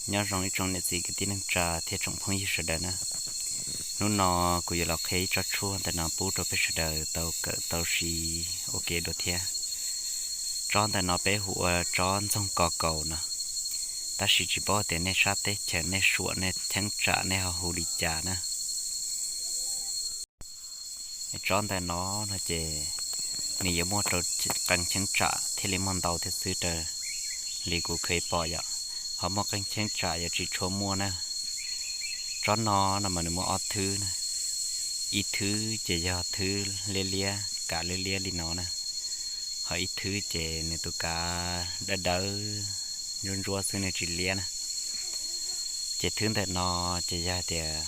Nyob zoo ib tsoom niam txiv kwv tij neej tsa thiab tsoom phooj ywg sawv daws na. Hnub no kuv yuav los qhia ib tsob tshuaj ntawm no pub rau peb sawv daws tau kawm tau siv ua ke dua thiab. Tsob ntawm no peb hu ua tsob ntxoog ko kaus no, tab sis tsis paub tias nej sab teb chaws nej suam nej cheeb tsam nej ho hu li cas na. Tsob ntawm no no ces nws yuav muaj rau qee cheeb tsam thiaj li muaj ntau thiab xwb raws li kuv kheev pom yom. Ho muaj qee cheeb tsam yuav tsis tshua muaj na. Tsob no no mas nws muaj ob thwb na. Ib thwb ces yog thwb liab liab kav liab liab li no na, ho ib thwb ces nws tus kav dawb dawb ntsuab ntsuab xwb nws tsis liab na. Ces thwb ntawm no ces yog hais tias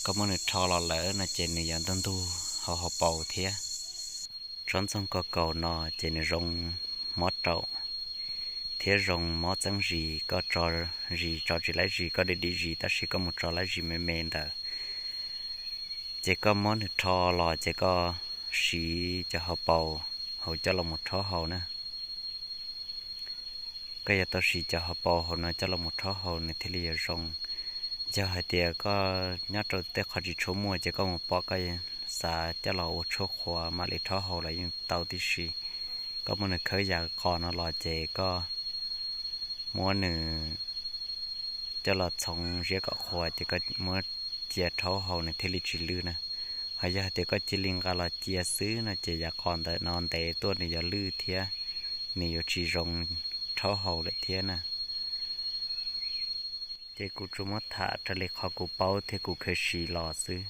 koj muab nws rho los lawm no ces nws yuav ntug ntug hauv hauv paus thiab. Tsob ntxoog ko kaus no ces nws zoo mob raum thiab zoo mob txeeb zis, koj tso zis tso tsis laib zis, koj dim dim zis tab sis koj mus tso laib zis me me ntawd, ces koj muab nws rho los ces koj siv cov hauv paus hauv coj los mus rhaub haus na. Koj yuav tau siv cov hauv paus hauv no coj los mus rhaub haus nws thiaj li yuav zoo. Yog hais tias koj nyob rau tej qhov tsis tshua muaj ces koj mus pom koj xav coj los ua tshuaj qhuav mam li rhaub haus los yeej tau tib si. Koj muab nws khawb ya qos no los ces koj muab nws coj los txhoov ziab kom qhuav ces koj muab cia rhaub haus nws thiaj li tsis lwj na. Ho yog hais tias koj cia li nqa los cia xwb no ces ya qos ntawm no ntev tuaj nws yuav lwj thiab nws yuav tsis zoo rhaub haus lawm thiab na. Ces kuv tsuas muab tham raws li qhov kuv paub thiab kuv kheev siv los xwb.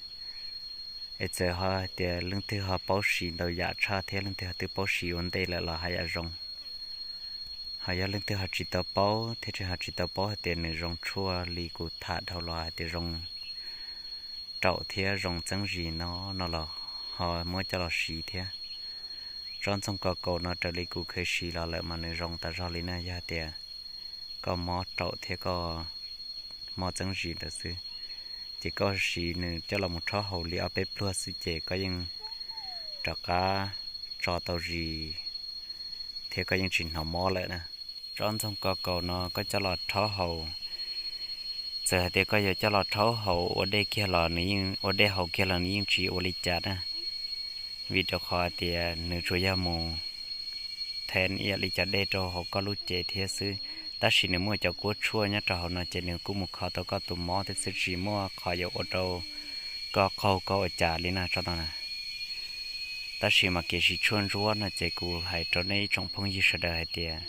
Es txawm ho hais tias leej twg ho paub siv ntau yam tshaj thiab leej twg ho twb paub siv ua ntej lawm los haj yam zoo. Ho yog leej twg ho tsis tau paub thiab tseem ho tsis tau paub hais tias nws zoo tshuaj li kuv tham dhau los hais tias zoo raum thiab zoo txeeb zis no no los ho muab coj los siv thiab. Tsob ntxoog ko kaus no raws li kuv kheev siv los lawm mas nws zoo tas zog li na, yog hais tias koj mob raum thiab koj mob txeeb zis ntawd xwb, ces koj siv nws coj los mus rhaub haus li ob peb pluag xwb ces koj yeej rov qab tso tau zis thiab koj yeej tsis hnov mob lawm na. Tsob ntxoog ko kaus no koj coj los rhaub haus, txawm hais tias koj yuav coj los rhaub haus ua dej kiag los nws yeej ua dej haus kiag los nws yeej tsis ua li cas na, vim rau qhov hais tias nws tsuas yog mus then ib yam li cov dej rau hauv koj lub cev thiab xwb. Tab sis nws muaj cov kuab tshuaj nyob rau hauv no ces nws kuj mus kho tau koj tus mob thiab xwb, tsis muaj qhov yuav ua rau koj qaug koj ua cas li na tsob no na. Tab sis mas kev siv tshuaj ntsuab no ces kuv hais rau nej ib tsoom phooj ywg sawv daws hais tias,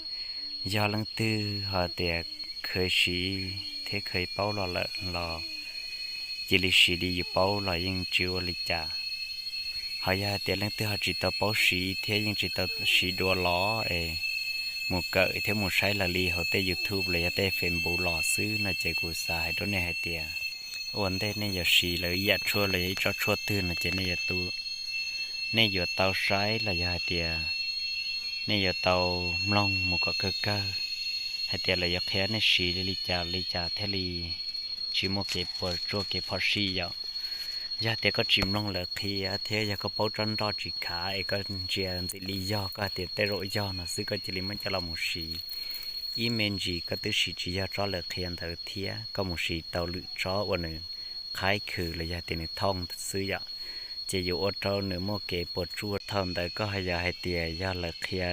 yog leej twg ho tias kheev siv thiab kheev paub los lawm los cia li siv li yus paub los yeej tsis ua li cas. Ho yog hais tias leej twg ho tsis tau paub siv thiab yeej tsis tau siv dua los es mus kawm thiab mus saib lawv li hauv tej YouTube los yog tej Facebook los xwb no ces kuv xav hais rau nej hais tias, ua ntej nej yuav siv lawv ib yam tshuaj los yog ib tsob tshuaj twg no ces nej yuav tu, nej yuav tau saib los yog hais tias nej yuav tau mloog mus kom kawg kawg hais tias lawv yuav qhia nej siv li li cas li cas thiaj li tsis muaj kev puas tsuaj kev phom sij yom. Yog tias koj tsis mloog lawv qhia thiab yog koj paub tsob nroj tsis khav es koj ntsia ntxim li yog koj hais tias tej zaum yog no xwb koj cia li muab coj los mus siv, ib me ntsis koj twb siv tsis yog tsob lawv qhia ntawd thiab koj mus siv tau lwm tsob uas nws qhaib khwm los yog tias nws thooj xwb yom, ces yuav ua rau nws muaj kev puas tsuaj. Thaum ntawd koj haj yam hais tias yog lawv qhia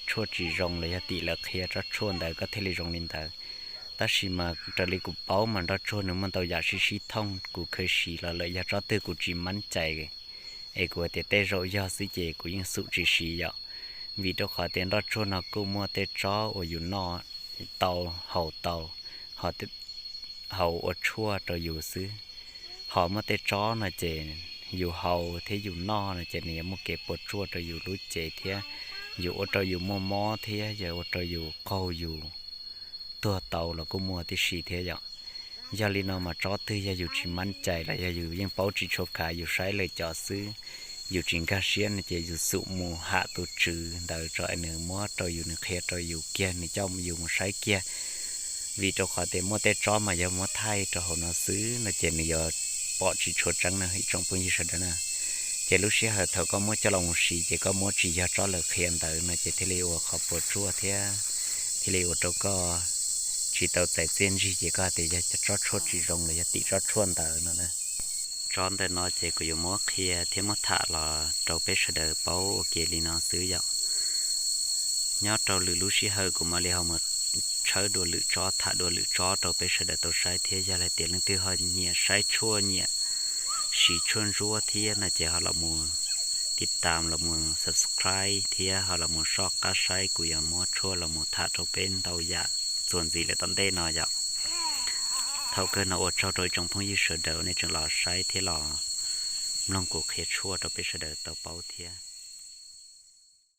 tshuaj tsis zoo los yog tim lawv qhia tsob tshuaj ntawd koj thiaj li zoo li ntawd. Tab sis mas raws li kuv paub mas nroj tsuag nws muaj ntau yam sib sib thooj, kuv kheev siv los lawm yog tsob twg kuv tsis mab cais es kuv hais tias tej zaum yog xwb ces kuv yeej xum tsis siv yom. Vim rau qhov tias nroj tsuag no kuj muaj tej tsob uas yus noj tau, haus tau, ho haus ua tshuaj rau yus xwb. Ho muaj tej tsob no ces yus haus thiab yus noj no ces nws yuav muaj kev puas tsuaj rau yus lub cev thiab yuav ua rau yus muaj mob thiab yuav ua rau yus qaug yus tuag tau los kuj muaj tib si thiab yom. Yog li no mas tsob twg yog yus tsis mab cais los yog yus yeej paub tsis tshua khav yus saib lawv cov xwb, yus tsis nkag siab no ces yus xum mus ham tus tswv ntawd tso es nws muab rau yus nws qhia rau yus kiag nws coj yus mus saib kiag. Vim rau qhov tias muaj tej tsob mas yog muab thaij rau hauv no xwb no ces nws yuav pom tsis tshua tseeb no ib tsoom phooj ywg sawv daws na. Ces lub sij hawm thaum koj muab coj los mus siv ces koj muab tsis yog tsob lawv qhia ntawd no ces thiaj li ua qhov puas tsuaj thiab thiaj li ua rau koj tsis tau txais txiaj ntsig ces koj hais tias yog tsob tshuaj tsis zoo los yog tim tsob tshuaj ntawd no na. Tsob ntawm no ces kuv yuav muab qhia thiab muab tham los rau peb sawv daws paub ua ke li no xwb yom. Nyob rau lwm lub sij hawm kuv mam li ho mus tshawb dua lwm tsob, tham dua lwm tsob rau peb sawv daws tau saib thiab. Yog hais tias leej twg ho nyiam saib tshuaj, nyiam siv tshuaj ntsuab thiab no ces ho los mus tib tam, los mus subscribe thiab ho los mus soj qab saib kuv yuav muab tshuaj los mus tham rau peb ntau yam txuas ntxiv lawm tom ntej no yom. Thaum kawg no ua tsaug rau ib tsoom phooj ywg sawv daws nej tseem los saib thiab los mloog kuv qhia tshuaj rau peb sawv daws tau paub thiab.